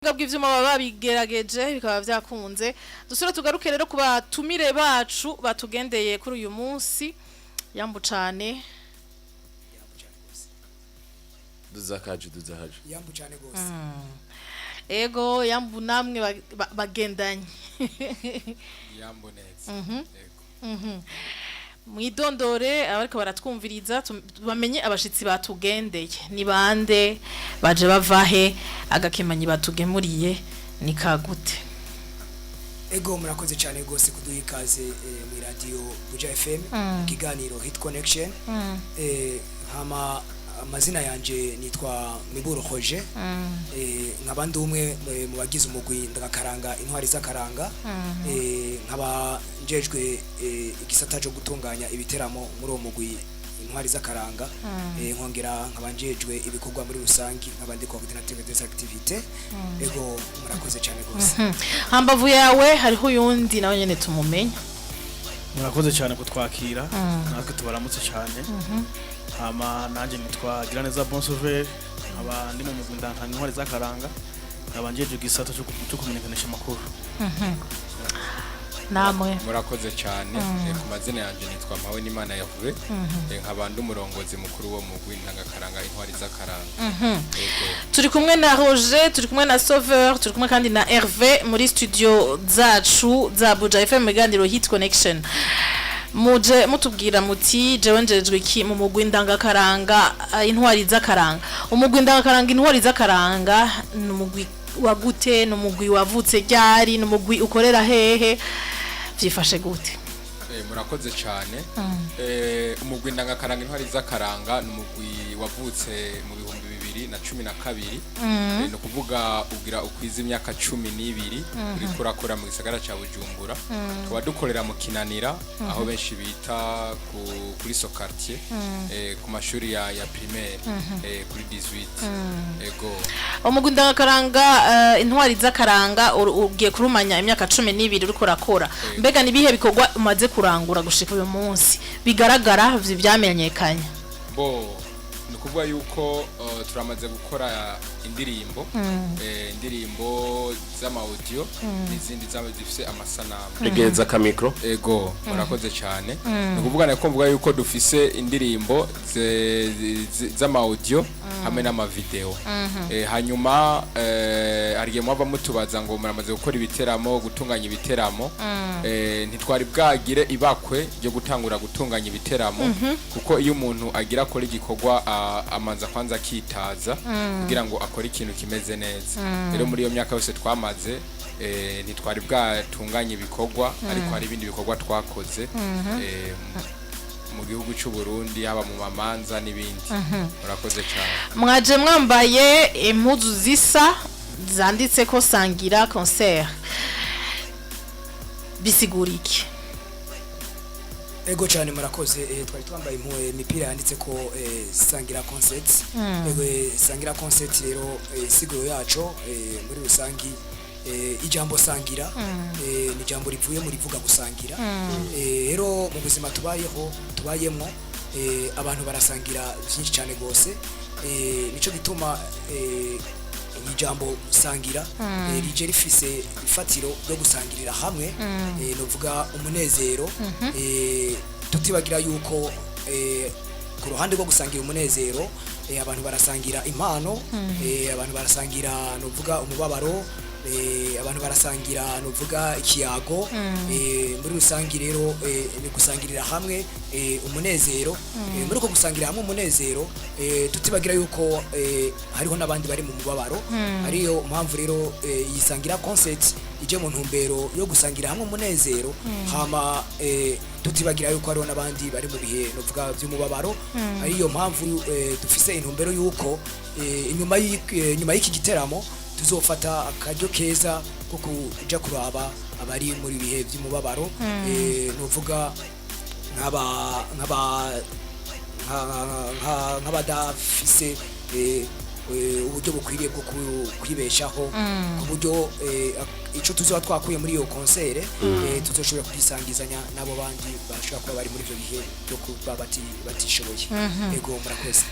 Muhinga bw'ivyuma baba babigerageje bikaba vyakunze. Dusubire tugaruke rero ku batumire bacu batugendeye kuri uyu munsi. Yambu cane. Yambu cyane rwose. Duzakaje, duzakaje. Yambu cyane rwose. Ego, yambu namwe bagendanye. Yambo neza. Yego. Mwidondore abariko baratwumviriza, bamenye abashitsi batugendeye ni bande, baje bavahe, agakemanyi batugemuriye ni kagute? Ego, murakoze cyane rwose kuduha ikaze mu radio Buja FM mu kiganiro Hit Connection. Hama amazina yanje nitwa Miburo Roger, nkaba ndi umwe mu bagize umugwi ndagakaranga Intwari z'Akaranga, nkaba njejwe igisata cyo gutunganya ibiteramo muri uwo mugwi Intwari z'Akaranga, nkongera nkaba njejwe ibikorwa muri rusangi, nkaba ndi coordinateur des activités. Ego, murakoze cyane rwose. Hambavu yawe hariho uyundi nawe nyene tumumenya. Murakoze cyane kutwakira, natwe tubaramutse cyane. Hama nanjye nitwa Giraneza Bon Sauveur, nkaba ndi mu mugwi ndantanga Intwari z'Akaranga, nkaba njeje igisata cyo kumenyekanisha amakuru. Namwe. Murakoze cyane. Ku mazina yanjye nitwa Mpawe n'Imana Yavuze, nkaba ndi umurongozi mukuru wo mugwi ntangakaranga Intwari z'Akaranga. Yego. Turi kumwe na Roger, turi kumwe na Sauveur, turi kumwe kandi na Hervé muri studio zacu za Buja FM mu biganiro Hit Connection. Muje mutubwira muti: "Jewe njejwe iki mu mugwi ndangakaranga Intwari z'Akaranga?" Umugwi ndangakaranga Intwari z'Akaranga ni umugwi wa gute? Ni umugwi wavutse ryari? Ni umugwi ukorera hehe? Vyifashe gute? Murakoze cyane. Umugwi ndangakaranga Intwari z'Akaranga ni umugwi wavutse mu 2012. Ni ukuvuga ugira ukwiza imyaka 12 uriko urakora mu gisagara ca Bujumbura. Tuba dukorera mu Kinanira, aho benshi bita kuri so quartier, ku mashuri ya primaire, kuri 18. Ego. Umugwi ndangakaranga Intwari z'Akaranga ugiye kurumanya imyaka 12 uriko urakora. Mbega ni ibihe bikorwa umaze kurangura gushika uyu munsi bigaragara, vyamenyekanye? Bo, ni ukuvuga yuko turamaze gukora indirimbo, indirimbo z'ama audio n'izindi zifise amasanamu. Regereza akamikro. Ego, murakoze cyane. Ni ukuvuga nako mvuga yuko dufise indirimbo z'ama audio hamwe n'amavideo. Hanyuma hari igihe mwava mutubaza ngo muramaze gukora ibiteramo, gutunganya ibiteramo. Ntitwari bwagire ibakwe ryo gutangura gutunganya ibiteramo, kuko iyo umuntu agira akora igikorwa amanza kwanza akitaza kugira ngo akore ikintu kimeze neza. Rero muri iyo myaka yose twamaze, ntitwari bwatunganye ibikorwa, ariko hari ibindi bikorwa twakoze mu gihugu cy'u Burundi, haba mu mamanza n'ibindi. Murakoze cyane. Mwaje mwambaye impuzu zisa zanditse ko "Sangira Concert", bisigura iki? Ego cyane, murakoze. Twari twambaye imipira yanditse ko "Sangira Concert". Ego, "Sangira Concert" rero, isiguro yaco muri rusangi, ijambo sangira ni ijambo rivuye mu rivuga gusangira. Rero mu buzima tubayeho, tubayemwo, abantu barasangira byinshi cyane gose. Nico gituma ijambo sangira rije rifise ifatiro ryo gusangirira hamwe, novuga umunezero, tutibagira yuko ku ruhande rwo gusangira umunezero, abantu barasangira impano, abantu barasangira novuga umubabaro, abantu barasangira novuga ikiyago. Muri rusangi rero, ni gusangirira hamwe umunezero. Muri uko gusangira hamwe umunezero, tutibagira yuko hariho n'abandi bari mu mubabaro. Ariyo mpamvu rero iyi "Sangira Concert" ije mu ntumbero yo gusangira hamwe umunezero, hama tutibagira yuko hariho n'abandi bari mu bihe novuga by'umubabaro. Ariyo mpamvu dufise intumbero yuko inyuma y'iki giteramo tuzofata akaryo keza ko kuja kuraba abari muri bihe by'umubabaro, novuga nk'abadafise uburyo bukwiriye bwo kwibeshaho, ku buryo ico tuzoba twakuye muri iyo concert tuzoshobora kugisangizanya n'abo bandi bashobora kuba bari muri ivyo bihe byo kuba batishoboye. Ego, murakoze.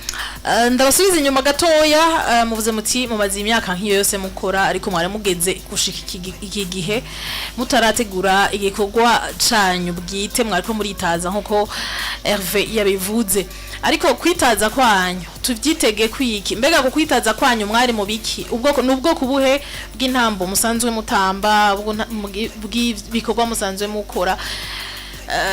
Ndabasubiza inyuma gatoya. Muvuze muti mumaze imyaka nk'iyo yose mukora, ariko mwari mugeze gushika iki gihe mutarategura igikorwa canyu bwite, mwariko muritaza nkuko Hervé yabivuze. Ariko kwitaza kwanyu tuvyitege kwiki? Mbega ku kwitaza kwanyu mwari mu biki? Ubwoko n'ubwoko buhe bw'intambo musanzwe mutamba, bw'ibikorwa musanzwe mukora,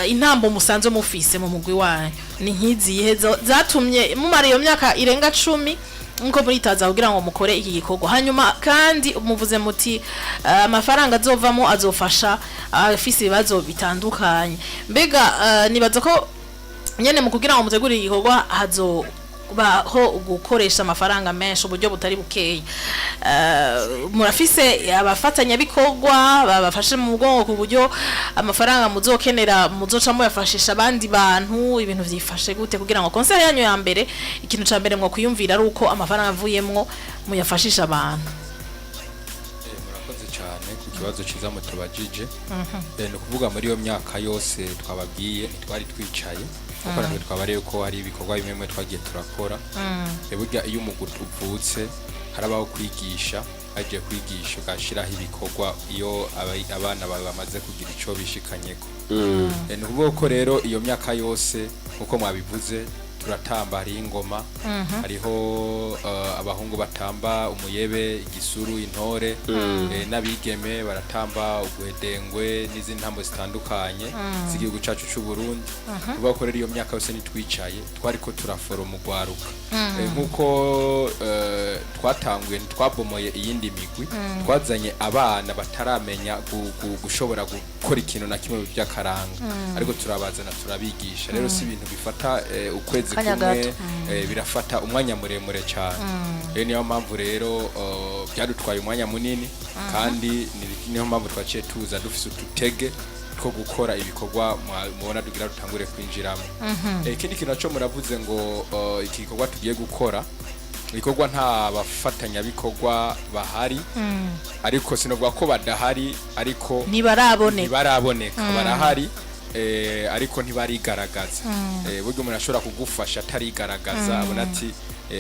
intambo musanzwe mufise mu mugwi wanyu ni nk'izihe zatumye mumara iyo myaka irenga 10 nkuko muritaza kugira ngo mukore iki gikorwa? Hanyuma kandi muvuze muti amafaranga azovamo azofasha abafise ibibazo bitandukanye. Mbega nibaza ko nyene mu kugira ngo mutegure igikorwa hazobaho gukoresha amafaranga menshi, uburyo butari bukeya. Murafise abafatanyabikorwa babafashe mu mugongo ku buryo amafaranga muzokenera muzoca muyafashisha abandi bantu? Ibintu vyifashe gute kugira ngo concert yanyu ya mbere, ikintu ca mbere mwo kwiyumvira ari uko amafaranga avuyemwo muyafashisha abantu? Murakoze cyane ku kibazo cyiza mutubajije. Ni ukuvuga muri iyo myaka yose twababwiye ntitwari twicaye, kuko natwe twabariye ko hari ibikorwa bimwe bimwe twagiye turakora. Burya iyo umugwi uvutse harabaho kwigisha, hagiye kwigisha ugashyiraho ibikorwa iyo abana bawe bamaze kugira ico bishikanyeko. Ni ukuvuga ko rero iyo myaka yose nkuko mwabivuze turatamba, hariho ingoma, hariho abahungu batamba umuyebe, igisuru, intore, n'abigeme baratamba ugwedengwe n'izindi ntambo zitandukanye z'igihugu cacu c'u Burundi. Kuvuga ko rero iyo myaka yose ntitwicaye, twariko turaforoma ugwaruka. Nkuko twatanguye, ntitwabomoye iyindi migwi, twazanye abana bataramenya gushobora gukora ikintu na kimwe by'akaranga, ariko turabazana turabigisha. Rero si ibintu bifata ukwezi Akanya kumwe, gato. Birafata umwanya muremure cyane. Rero niyo mpamvu rero byadutwaye umwanya munini, kandi niyo mpamvu twaciye tuza dufise udutege two gukora ibikorwa mubona tugira dutangure kwinjiramo. Ikindi kintu naco muravuze ngo iki gikorwa tugiye gukora, ibikorwa nta bafatanyabikorwa bahari, ariko sinovuga ko badahari, ariko ntibaraboneka. Ntibaraboneka. Barahari, ariko ntibarigaragaza. Burya umuntu ashobora kugufasha atarigaragaza, abona ati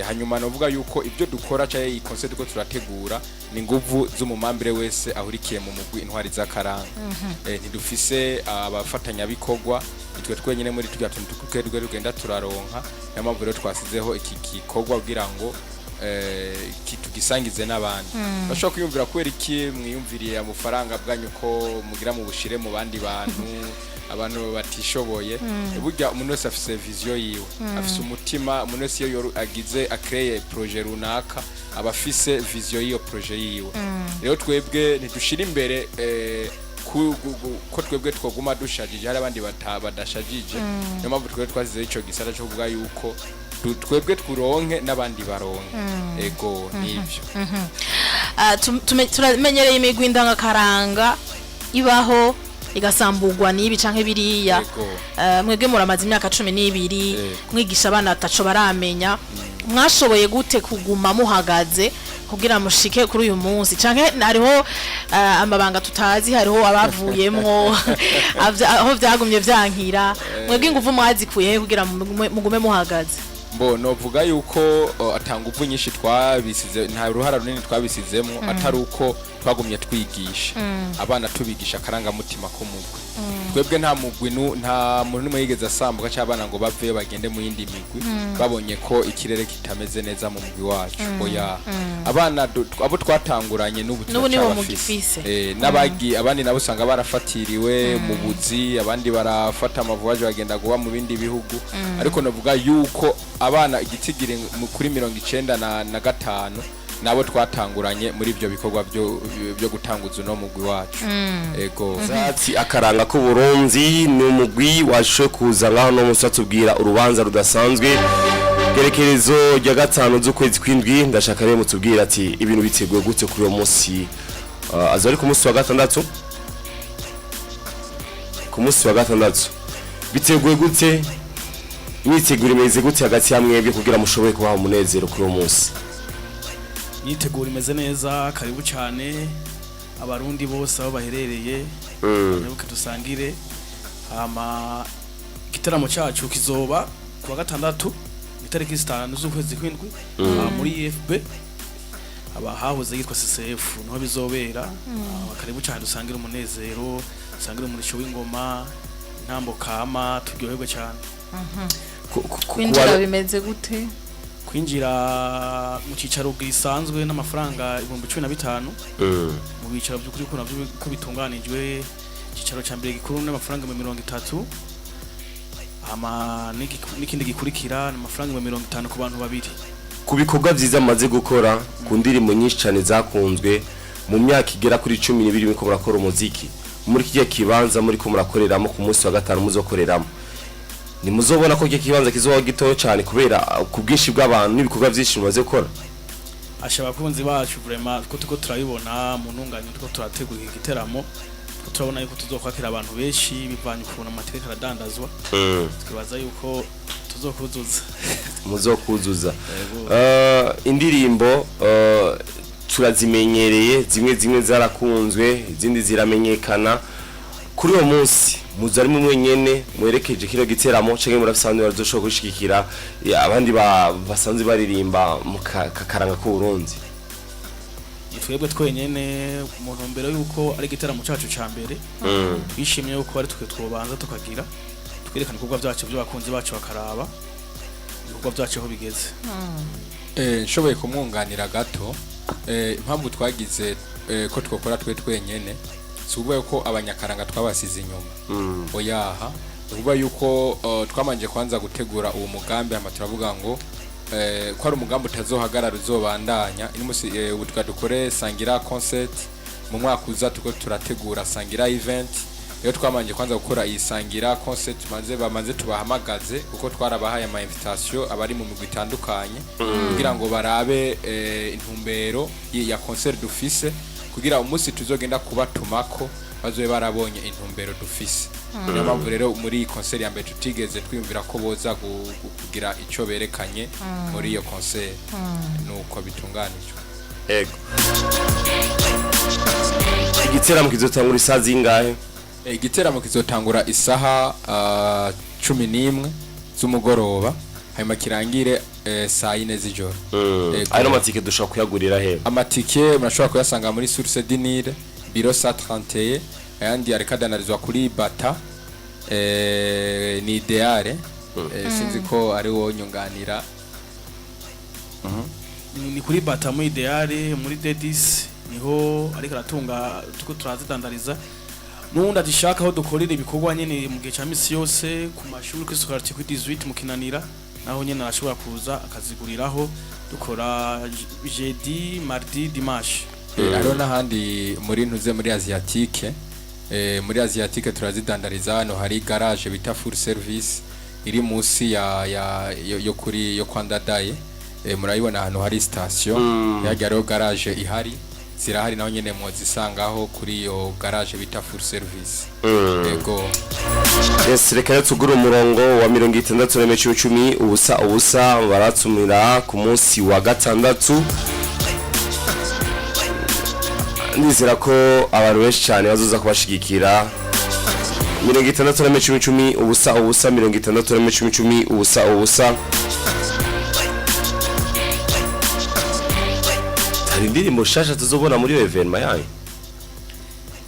hanyuma novuga yuko ibyo dukora cyangwa iyi concert uko turategura ni nguvu z'umumambire wese ahurikiye mu mugwi Intwari z'Akaranga. Ntidufise abafatanyabikorwa, nitwe twenyine muri turya tuntu twebwe tugenda turaronka. Niyo mpamvu rero twasizeho iki gikorwa kugira ngo tugisangize n'abandi bashobora kwiyumvira kubera iki mwiyumviriye amafaranga bwanyu ko mugira mu bushire mu bandi bantu, abantu batishoboye. Burya umuntu wese afise vision yiwe, afise umutima. Umuntu wese iyo agize akreye projet runaka aba afise vision y'iyo projet yiwe. Rero twebwe ntidushira imbere ko twebwe twoguma dushajije, hari abandi badashajije. Niyo mpamvu twebwe twasizeho ico gisata cyo kuvuga yuko twebwe turonke n'abandi baronke. Ego, nivyo. Turamenyereye imigwi ndangakaranga ibaho igasamburwa n'ibi canke biriya. Mwebwe muramaze imyaka 12 mwigisha abana ataco baramenya. Mwashoboye gute kuguma muhagaze kugira mushike kuri uyu munsi? Canke hariho amabanga tutazi, hariho abavuyemwo, aho vyagumye vyankira? Mwebwe inguvu mwazikuye he kugira mugume muhagaze? Mbo novuga yuko ata nguvu nyinshi twabisize, nta ruhara runini twabisizemo, atari uko twagumye twigisha abana, tubigisha akarangamutima k'umugwi. Twebwe nta mugwi nta muntu n'umwe yigeze asambuka cyangwa abana ngo baveyo bagende mu yindi migwi babonye ko ikirere kitameze neza mu mugwi wacu. Oya, abana abo twatanguranye n'ubu N'ubu nibo turacyabafise. mugifise. N'abagi abandi nabo usanga barafatiriwe mu buzi, abandi barafata amavuaje bagenda kuba mu bindi bihugu. Ariko navuga yuko abana igitigiri kuri 95 nabo twatanguranye muri ibyo bikorwa byo gutanguza uno mugwi wacu. Ego. Zatsi akaranga k'Uburundi ni umugwi washoboye kuza ngaho no musi atubwira urubanza rudasanzwe, gerekerezo rya 5 z'ukwezi kw'indwi. Ndashaka rero mutubwira ati ibintu biteguye gute kuri uwo munsi? Aza ari ku munsi wa gatandatu, ku munsi wa gatandatu biteguye gute? Imyiteguro imeze gute hagati ya mwebwe kugira mushobore kubaha umunezero kuri uwo munsi? Imyiteguro imeze neza, karibu cyane abarundi bose aho baherereye. Mwibuke dusangire. Hama igitaramo cyacu kizoba ku wa gatandatu, itariki 5 z'ukwezi kw'indwi, aha muri IFB, aba hahoze yitwa CCF, niho bizobera. Karibu cyane dusangire umunezero, dusangire umurisho w'ingoma, intambo kama, turyoherwe cyane. Kwinjira bimeze gute? Kwinjira mu cyicaro gisanzwe n'amafaranga 15,000. Mu bicaro by'ukuri ko navyo ko bitunganijwe, icyicaro cya mbere gikuru n'amafaranga 30,000, hama n'ikindi gikurikira ni amafaranga 50,000 ku bantu babiri. Ku bikorwa byiza mumaze gukora, ku ndirimbo nyinshi cyane zakunzwe mu myaka igera kuri 12 muriko murakora umuziki, muri kijya kibanza muriko murakoreramo ku munsi wa gatanu muzokoreramo, nimuzobona ko kijya kibanza kizoba gitoya cyane kubera ku bwinshi bw'abantu n'ibikorwa byinshi mumaze gukora? Asha, abakunzi bacu, vraiment ko tuko turabibona mu ntunganyo tuko turategura iki giteramo, ko turabona yuko tuzokwakira abantu benshi bivanye ukuntu amategeko aradandazwa. Twibaza yuko tuzokuzuza. Muzokuzuza. Yego. Indirimbo turazimenyereye, zimwe zimwe zarakunzwe, izindi ziramenyekana. Kuri uwo munsi muza ari mwenyene mwerekeje kino giteramo, canke murafise abandi bazoshobora gushigikira, abandi basanzwe baririmba mu kakaranga k'Uburundi? Ni twebwe twenyene, mu ntumbero yuko ari igiteramo cacu ca mbere. Twishimye yuko ari twe twobanza tukagira twerekana ibikorwa byacu by'abakunzi bacu, bakaraba ibikorwa byacu aho bigeze. Nshoboye kumwunganira gato, impamvu twagize ko twokora twe twenyene si ukuvuga yuko abanyakaranga twabasize inyuma, oyaha. Ni ukuvuga yuko twamanje kwanza gutegura uwo mugambi, hama turavuga ngo ko ari umugambi utazohagarara, uzobandanya. Ino musi ubu dukore Sangira Concert, mu mwaka uza tuko turategura Sangira Event. Rero twamanje kwanza gukora iyi Sangira Concert, maze bamaze tubahamagaze, kuko twarabahaye ama invitation abari mu migwi itandukanye, kugira ngo barabe intumbero ya concert dufise, kugira umunsi tuzogenda kubatumako bazobe barabonye intumbero dufise. Niyo mpamvu rero muri iyi concert ya mbere tutigeze twiyumvira ko boza kugira ico berekanye muri iyo concert. Nuko bitunganijwe. Ego, igiteramo kizotangura isaha zingahe? Igiteramo kizotangura isaha 11 z'umugoroba, hanyuma kirangire saa 4 z'ijoro. Ego. Ayo matike dushobora kuyagurira he? Amatike murashobora kuyasanga muri Source du Nil, Biro 131, ayandi ariko adandarizwa kuri Bata, ni Ideale. Sinzi ko ari wo nyunganira. Ni kuri Bata, muri Ideale, muri Dedis niho ariko aratunga, tuko turazidandariza. N'ubundi adishaka aho dukorera ibikorwa nyene mu gihe ca misi yose, ku mashuri, kuri Socrates, kuri 18 mu Kinanira, naho nyene arashobora kuza akaziguriraho. Dukora jeudi, mardi, dimanche. Hariho n'ahandi muri ntuze muri Asiatique, muri Asiatique turazidandariza. Hano hari garage bita Full Service iri munsi ya yo kuri yo kwa Ndadaye. Murayibona ahantu hari station yagiye, hariho garage ihari, zirahari naho nyene mwozisangaho kuri iyo garage bita Full Service. Ego. Yes, reka rero tugure umurongo wa 61 10 0 0, baratumira ku munsi wa gatandatu. Ndizera ko abantu benshi cyane bazoza kubashigikira. 61 10 0 0, 61 10 0 0. Hari indirimbo nshasha tuzobona muri iyo événement yanyu?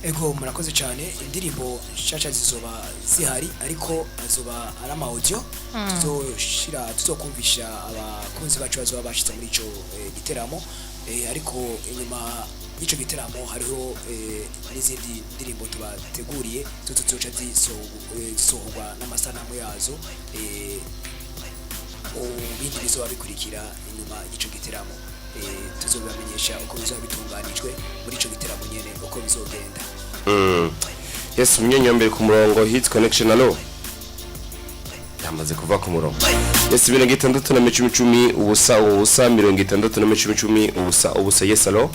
Ego, murakoze cyane. Indirimbo nshasha zizoba zihari, ariko azoba ari ama audio tuzoshira, tuzokumvisha abakunzi bacu bazoba bashitse muri ico giteramo. Ariko inyuma y'ico giteramo hariho n'izindi ndirimbo tubateguriye, zo tuzoca zisohorwa n'amasanamu yazo mu bindi bizoba bikurikira inyuma y'ico giteramo. Tuzobibamenyesha uko bizoba bitunganijwe muri ico giteramo nyene, uko bizogenda. Yes, umunyonyi wa mbere ku murongo, Hit Connection, allo? Yamaze kuva ku murongo. Yes, 61 10 0 0, 61 10 0 0. Yes, allo?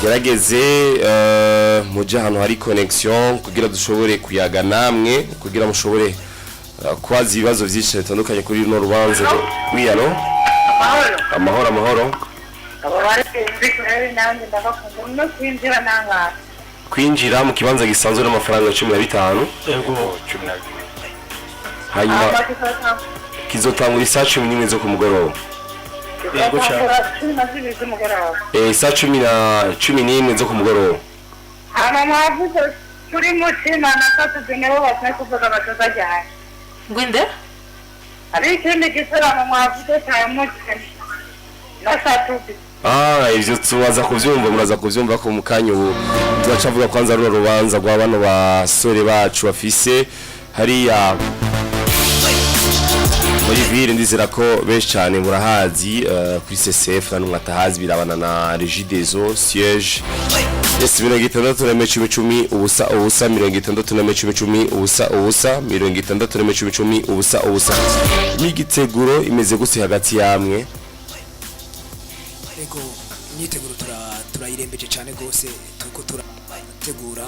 Gerageze muje ahantu hari connection kugira dushobore kuyaga namwe, kugira mushobore Kubaza ibibazo vyinshi bitandukanye kuri runo rubanza. Oui, allo? Amahoro. Amahoro, amahoro. Abo bari kwinjira nanjye ndabakunda no kwinjira nangahe? Kwinjira mu kibanza gisanzwe n'amafaranga 15. Yego. Hanyuma kizotangura isaha 11 zo ku mugoroba. Yego cyane. 12 z'umugoroba. Isaha 11 zo ku mugoroba. Hama mwavuze kuri mutima na tatu nibo bakwiye kuvuga batazajyana. Ngwinde. Hari ikindi gitaramo mwavuze cya mutima na satubi. Ah, ivyo tubaza kuvyumva, muraza kuvyumva ko mu kanya. Ubu turacavuga kwanza runo rubanza rwa bano basore bacu bafise hariya muri ville. Ndizera ko benshi cyane murahazi, kuri CCF, na numwe atahazi birabana na Regideso siège. Yes, 61 10 10 0, 61 10 0 0, 61 10 0 0. Imigiteguro imeze gute hagati yamwe? Ego, imyiteguro turayirembeje cyane rwose. Turiko turategura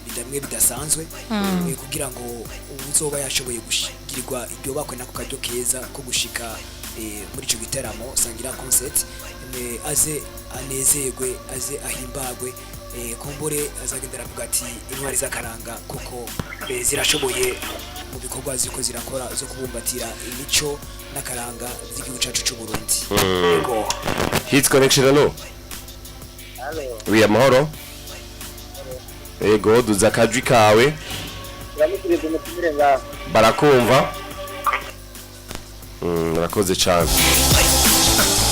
bidamwe bidasanzwe, kugira ngo uzoba yashoboye gushikirirwa iryo bakwe nako karyo keza ko gushika muri ico gitaramo Sangira Concert, aze anezerwe, aze ahimbagwe, kumbure azagenda aravuga ati intwari z'akaranga koko zirashoboye mu bikorwa ziriko zirakora zo kubumbatira imico n'akaranga by'igihugu cacu c'u Burundi. Ego. Hit Connection, allo? Oui, amahoro. Ego, duza akajwi kawe. Turamukiriza umutumire ngaho. Barakumva. Murakoze cyane.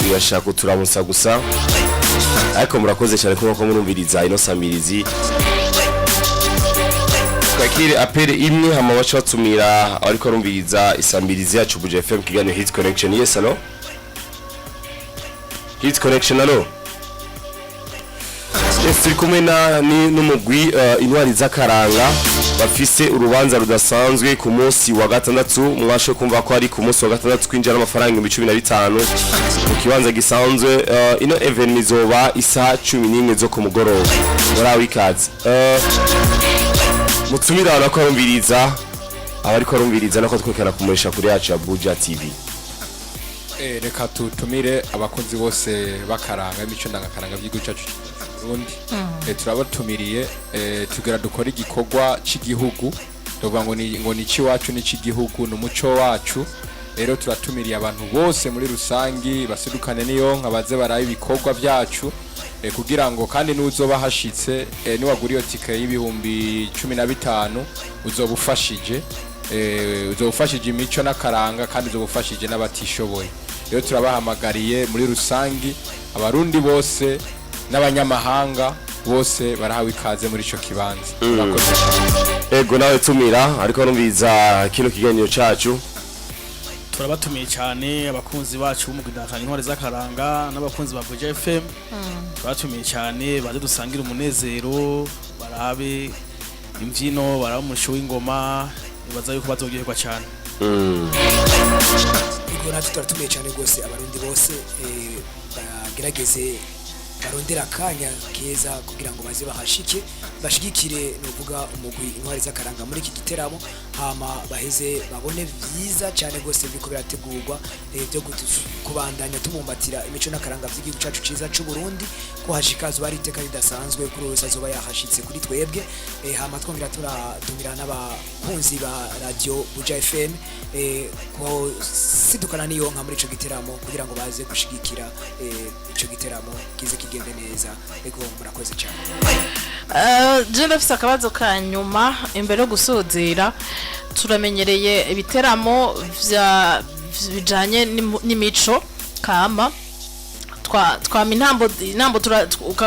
Birashaka kuturamutsa gusa. Ariko murakoze cyane kuba ko murumviriza ino samirizi. Twakire appel imwe, hama baca batumira ariko arumviriza isamirizi yacu Buja FM, kiganiro Hit Connection. Yes, allo? Hit Connection, allo? Yes, turi kumwe na n'umugwi Intwari z'Akaranga bafise urubanza rudasanzwe ku munsi wa gatandatu. Mwashe kumva ko ari ku munsi wa gatandatu, kwinjira amafaranga 15,000 mu kibanza gisanzwe. Ino event izoba isaha 11 zo ku mugoroba. Muri wikazi, mutumira abantu ko arumviriza, abariko arumviriza nako twekana kumurisha kuri yacu ya Buja TV. Reka tutumire abakunzi bose bakaranga imico ndangakaranga by'igihugu cyacu cy'u Burundi. Turabatumiriye, tugira dukora igikorwa cy'igihugu, tuvuga ngo ni icy'iwacu, ni icy'igihugu, ni umuco wacu. Rero turatumiriye abantu bose muri rusangi basidukane niyonka baze barabe ibikorwa byacu, kugira ngo kandi n'uzoba hashitse, niwagura iyo tike y'15,000 uzoba ufashije, uzoba ufashije imico n'akaranga kandi uzoba ufashije n'abatishoboye. Rero turabahamagariye muri rusangi abarundi bose n'abanyamahanga bose barahawe ikaze muri ico kibanza. Murakoze cyane. Ego, nawe tumira ariko arumviriza kino kiganiro cacu. Turabatumiye cyane abakunzi bacu b'umugwi Intwari z'Akaranga n'abakunzi ba Buja FM. Turabatumiye cyane, baze dusangire umunezero, barabe imbyino, barabe umusho w'ingoma. Nibaza yuko bazoryoherwa cyane. Ego, natwe turatumiye cyane rwose abarundi bose, bagerageze barondera akanya keza kugira ngo baze bahashike, bashigikire nuvuga umugwi Intwari z'Akaranga muri iki giteramo, hama baheze babone vyiza cyane rwose biriko birategurwa, byo kubandanya tubumbatira imico n'akaranga by'igihugu cacu ciza c'u Burundi. Ko hashika azoba ari iteka ridasanzwe kuri wese azoba yahashitse kuri twebwe. Hama twongera turatumira n'abakunzi ba radio Buja FM ko sidukana niyo nka muri ico giteramo kugira ngo baze gushigikira ico giteramo kize kigende neza. Ego, murakoze cyane. Je ndafise akabazo ka nyuma imbere yo gusozera. Turamenyereye ibiteramo vya bijanye n'imico kama, twama intambo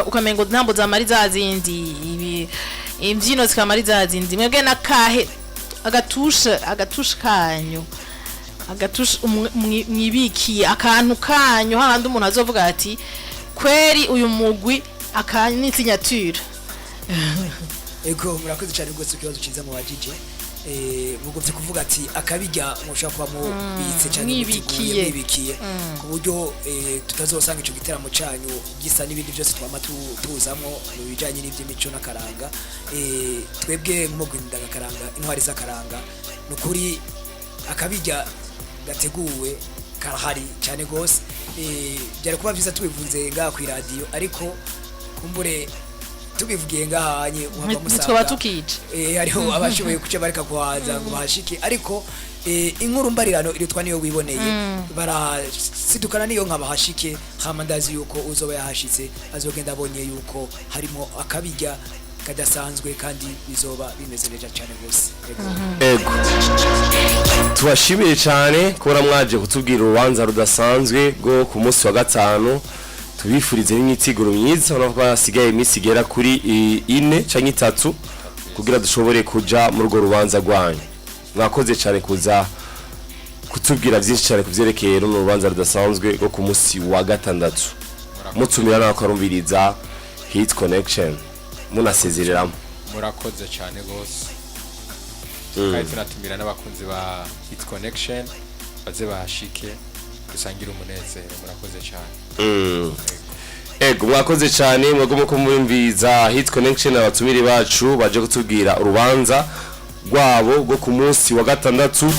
ukamengo intambo zamari zazindi, ibi imbyino zikamari zazindi. Mwebwe nakahe agatushe kanyu, agatushe mwibikiye, akantu kanyu hahandi umuntu azovuga ati kweri uyu mugwi akanyu ni signature? Ego, murakoze cyane rwose ku kibazo cyiza mubajije. Mugomvye kuvuga ati akabirya mushobora kuba mubitse cyane, mwibikiye. Mwibikiye ku buryo tutazosanga ico giteramo canyu gisa n'ibindi byose twama tuzamwo mu bijanye n'ivy'imico n'akaranga. Twebwe nk'umugwi Ndangakaranga Intwari z'Akaranga, ni ukuri. Akabirya gateguwe karahari cyane gose. Byari kuba vyiza tubivuze ngaha ku iradiyo, ariko kumbure tubivugiye ngahanye uhava Ntitwoba tukica. Hariho abashoboye kuca bareka kuhaza ngo bahashike, ariko inkuru mbarirano irutwa niyo wiboneye. Barasidukana niyo nka bahashike, hama ndazi yuko uzoba yahashitse azogenda abonye yuko harimo akabirya kadasanzwe kandi bizoba bimeze neza cyane rwose. Ego. Ego, tubashimiye cyane kubona mwaje kutubwira urubanza rudasanzwe rwo ku munsi wa gatanu. Tubifurize n'imyiteguro myiza. Urabona ko hasigaye iminsi igera kuri 4 cyangwa 3 kugira dushobore kuja muri urwo rubanza rwanyu. Mwakoze cyane kuza kutubwira byinshi cyane ku byerekeye runo rubanza rudasanzwe rwo ku munsi wa gatandatu. Mutumira n'abakarumviriza Hit Connection, munasezereramo. Murakoze cyane rwose, kandi tunatumira n'abakunzi ba Hit Connection baze bahashike dusangire umunezero. Murakoze cyane. Ego, mwakoze cyane mwagomba kumwumviriza Hit Connection. Abatumire bacu baje kutubwira urubanza rwabo rwo ku munsi wa gatandatu.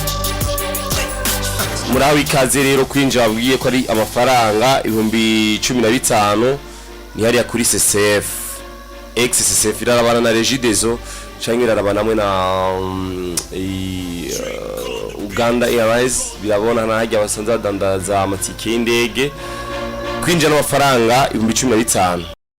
Muraho ikaze rero. Kwinjira babwiye ko ari amafaranga 15,000. Ni hariya kuri CCF, ex CCF, irarabana na Regideso canke irarabana hamwe na Uganda Airlines. Birabona nahajya basanze badandaza amatike y'indege. Kwinjira n'amafaranga 15,000.